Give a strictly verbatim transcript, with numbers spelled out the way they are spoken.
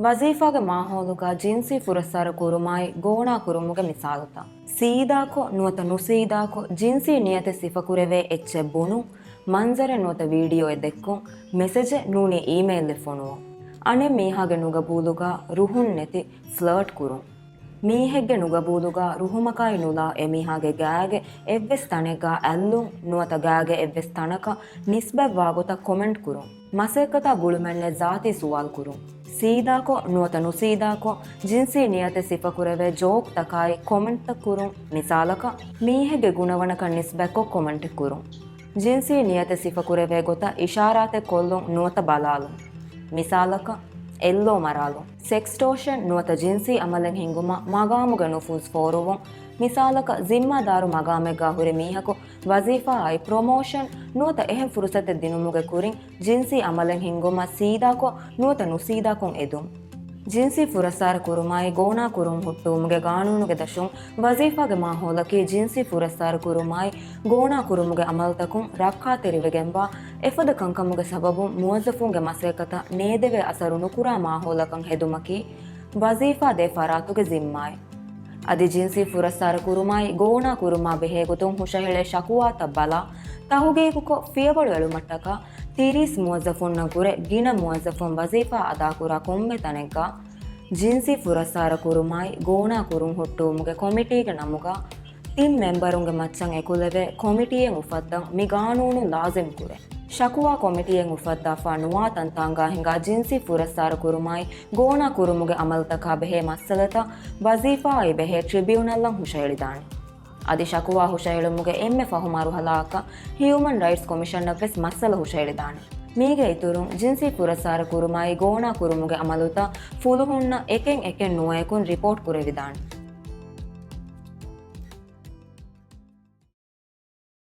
ވަޒީފާގެ މާހައުލުގަ ޖިންސީ ފުރައްސާރަ ކުރުމާއި ގޯނާ ކުރުމުގެ މިސާލުތައް. ސީދާކޮށް ނުވަތަ ނުސީދާކޮށް ޖިންސީ ނިޔަތެއް ސިފަކުރެވޭ އެއްޗެއް ބުނުން، މަންޒަރެއް ނުވަތަ ވީޑިއޯއެއް ދެއްކުން، މެސެޖެއް ނޫނީ އީމެއިލްއެއް ފޮނުވުން. އަނެއް މީހާގެ ނުގަބޫލުގަ ރުހުން ނެތި ފްލަރޓް ކުރުން. މީހެއްގެ ނުގަބޫލުގަ ރުހުމަކާއި ނުލާ އެމީހާގެ ގާގެ އެއްވެސް ތަނެއްގަ އަތްލުން ނުވަތަ ގާގެ އެއްވެސް ތަނަކަށް ނިސްބަތްވާ ގޮތަށް ކޮމެންޓް ކުރުން. މަސައްކަތާ ގުޅުމެއްނެތް ޒާތީ ސުވާލު ކުރުން. ސީދާކޮށް ނުވަތަ ނުސީދާކޮށް ޖިންސީ ނިޔަތެއް ސިފަކުރެވޭ ޖޯކްތަކާއި ކޮމެންޓްތައް ކުރުން. މިސާލަކަށް، މީހެއްގެ ގުނަވަނަކަށް ނިސްބަތްކޮށް ކޮމެންޓެއް ކުރުން. ޖިންސީ ނިޔަތެއް ސިފަކުރެވޭ ގޮތަށް އިޝާރާތެއް ކޮށްލުން ނުވަތަ ބަލާލުން. މިސާލަކަށް، އެއްލޯ މަރާލުން. ސެކްސްޓޯޝަން ނުވަތަ ޖިންސީ އަމަލެއް ހިންގުމަށް މަގާމުގެ ނުފޫޒު ފޯރުވުން. މިސާލަކަށް، ޒިންމާދާރު މަގާމެއްގަ ހުރި މީހަކު ވަޒީފާއާއި ޕްރޮމޯޝަން ނުވަތަ އެހެން ފުރުސަތެއް ދިނުމުގެ ކުރިން ޖިންސީ އަމަލެއް ހިންގުމަށް ސީދާކޮށް ނުވަތަ ނުސީދާކޮށް އެދުން. ޖިންސީ ފުރައްސާރަ ކުރުމާއި ގޯނާ ކުރުން ހުއްޓުވުމުގެ ގާނޫނުގެ ދަށުން ވަޒީފާގެ މާހައުލަކީ ޖިންސީ ފުރައްސާރަ ކުރުމާއި ގޯނާ ކުރުމުގެ އަމަލުތަކުން ރައްކާތެރިވެގެންވާ އެފަދަ ކަންކަމުގެ ސަބަބުން މުވައްޒަފުންގެ މަސައްކަތަށް ނޭދެވޭ އަސަރު ނުކުރާ މާހައުލަކަށް ހެދުމަކީ ވަޒީފާ ދޭ ފަރާތުގެ ޒިންމާއެއް. އަދި ޖިންސީ ފުރައްސާރަ ކުރުމާއި ގޯނާ ކުރުމާ ބެހޭ ގޮތުން ހުށަހެޅޭ ޝަކުވާތައް ބަލާ، ތަހުގީގުކޮށް ފިޔަވަޅު އެޅުމަށްޓަކާ، ތިރީސް މުވައްޒަފުންނަށް ގުރެ ގިނަ މުވައްޒަފުން ވަޒީފާ އަދާކުރާ ކޮންމެ ތަނެއްގަ، ޖިންސީ ފުރައްސާރަ ކުރުމާއި ގޯނާ ކުރުން ހުއްޓުވުމުގެ ކޮމިޓީގެ ނަމުގަ، ތިން މެމްބަރުންގެ މައްޗަށް އެކުލެވޭ ކޮމިޓީއެއް އުފައްދަން މި ގާނޫނުން ލާޒިމް ކުރޭ. ޝަކުވާ ކޮމިޓީއެއް އުފައްދާފާ ނުވާ ތަންތާނގާ ހިނގާ ޖިންސީ ފުރައްސާރަ ކުރުމާއި ގޯނާ ކުރުމުގެ އަމަލުތަކާ ބެހޭ މައްސަލަތައް ވަޒީފާއާއި ބެހޭ ޓްރިބިއުނަލްއަށް ހުށަހެޅިދާނެ. އަދި ޝަކުވާ ހުށަހެޅުމުގެ އެންމެ ފަހު މަރުހަލާއަކަށް ހިއުމަން ރައިޓްސް ކޮމިޝަނަށް ވެސް މައްސަލަ ހުށަހެޅިދާނެ. މީގެ އިތުރުން، ޖިންސީ ފުރައްސާރަ ކުރުމާއި ގޯނާ ކުރުމުގެ އަމަލުތައް ފުލުހުންނަށް އެކެއް އެކެއް ނުވަޔަކުން ރިޕޯޓް ކުރެވިދާނެ.